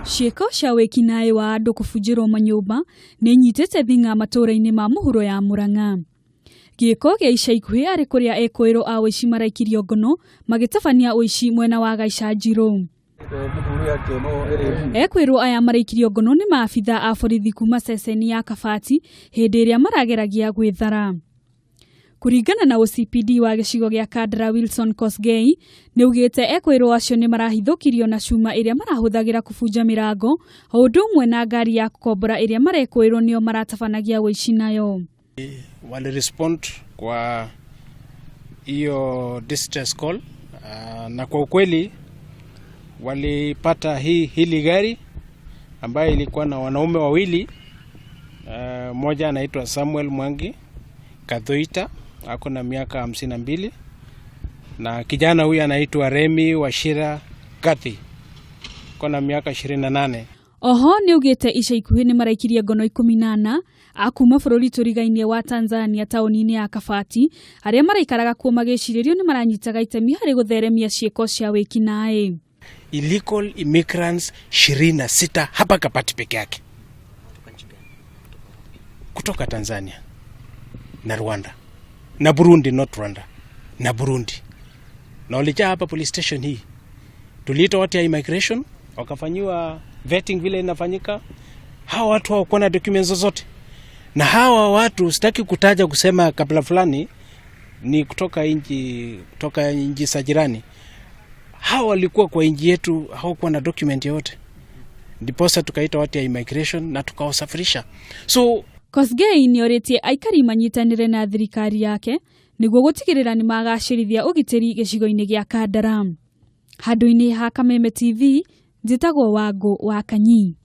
Ciĩko cia wĩkinaĩ wa andũ kũbunjĩrwo manyũmba nĩ inyitĩte thing'a matũũra-inĩ ma mũhuro ya Murang'a. Gĩĩko gĩa ica ikuhĩ arĩ kũrĩa ekũĩrwo a ũici maraikirio ngono magĩtabania ũici mwena wa Gaicanjirũ. Ekwĩrwo aya maraikirio ngono nĩ maabitha a borithi kuma ceceni ya Kabati hĩndĩ ĩrĩa marageragia gwĩthara. Kũringana na OCPD wa gĩcigo gĩa Kandara Wilson Kosgei nĩaugĩte ekwĩrwo acio nĩ marahithũkirio na cuma ĩrĩa marahũthagĩra kũbunja mĩrango o ũndũ ũmwe na ngari ya gũkombora ĩrĩa marekũĩrwo nĩo maratabanagia ũici nayo. Walirespond kwa hiyo distress call na kwa ukweli walipata hili gari ambayo ilikuwa na wanaume wawili, mmoja anaitwa Samuel Mwangi Kathoita ako na miaka 52 na kijana huyu anaitwa Remi Wachira Gathi ako na miaka 28. Oho nĩaugĩte ica ikuhĩ nĩ maraikirie ngono 14 a kuma bũrũri tũrigainie wa Tanzania taũni-inĩ ya Kabati arĩa maraikaraga kuo magĩcirĩrio nĩ maranyitaga itemi harĩ gũtheremia ciĩko cia wĩkinaĩ. Illegal immigrants 26 hapa Kabati peke yake kutoka Tanzania na Rwanda na Burundi, not Rwanda na Burundi, na walijaa hapa police station hii. Tuliita watu ya immigration wakafanyiwa vetting vile inafanyika. Hawa watu hawakuwa na documents zozote, na hawa watu sitaki kutaja kusema kabila fulani ni kutoka nchi za jirani. Hawa walikuwa kwa nchi yetu, hawakuwa na document yoyote, ndiposa tukaita watu ya immigration na tukawasafirisha. So Kosgei nĩorĩtie aikari manyitanĩre na thirikari yake nĩguo gũtigĩrĩra nĩ magacĩrithia ũgitĩri gĩcigo-inĩ gĩa Kandara. Handũ-inĩ ha Kameme TV, njĩtagwo Wangũ wa Kanyi.